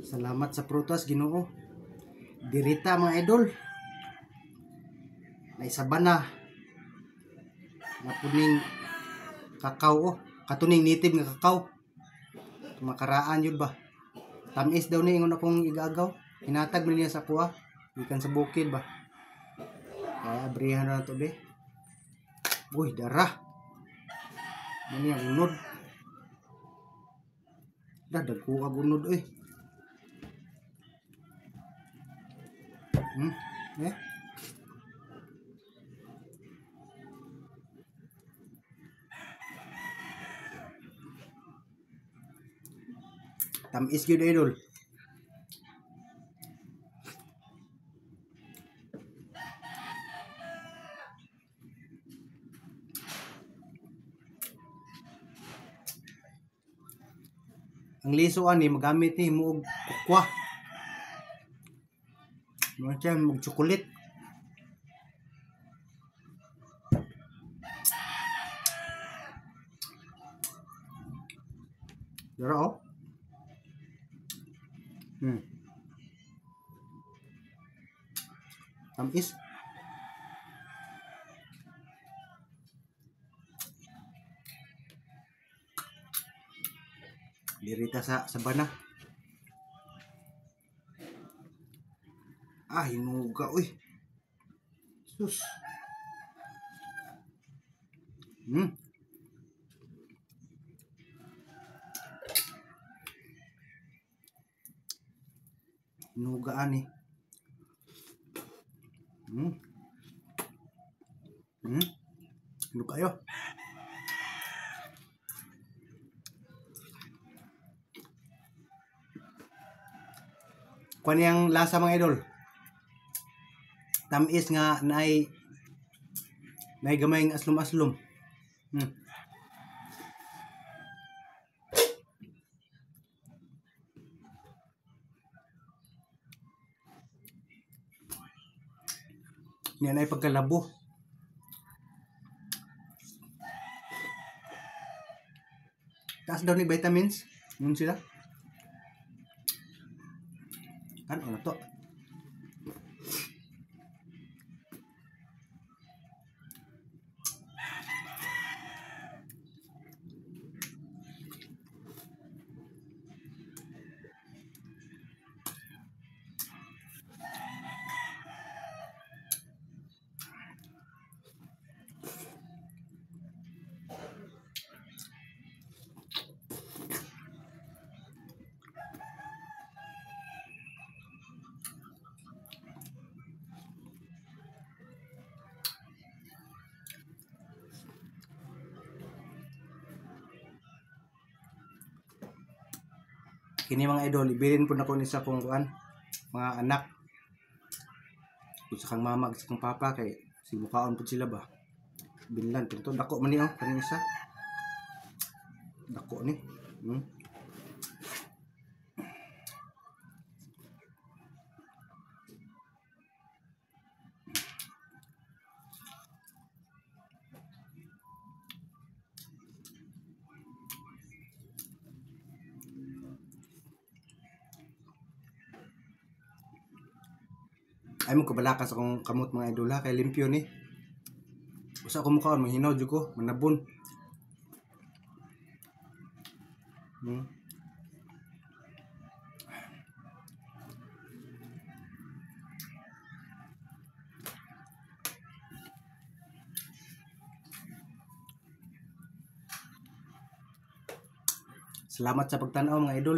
Salamat sa prutas, Ginoo. Dirita, mga idol. Naisabana. Napuning kakao oh. Katuning native nga kakao. Makaraan yun ba? Tamis daw ni ingon akong igagaw. Hinatag man niya sa kuha. Gikan sa bukid ba? Kaya abrihan na to be. Uy, dara. Mani ang unod. Dah dagko kag unod oy. Eh. Tamis gyud, idol. Ang liso ani magamit ni mo og kukwa. Mo siya og chocolate. Dara oh. Tamis. Dirita sa sabana. Ah, hinuga uy. Sus. Hinuga ani. Hinuga kayo. Kuan yang lasa, mga idol. Tamis nga naay naay gamay nga aslom-aslom. Niya naay pagkalabo. Taas daw ni vitamins. Yun sila. Kan ano to? Kini, mga idol, ibilin po nako ni sa kong kuan, mga anak. Kung sa kang mama, sa kang papa, kay sibukaon po sila ba. Binlan, pero to, dako man ni oh, kaning isa. Dako ni. Ay mo kabalakas akong kamot, mga idol, ha, kay limpyo ni. Usa ko mukaon manghinaw jud ko, manabon. Salamat sa pagtan-aw, mga idol.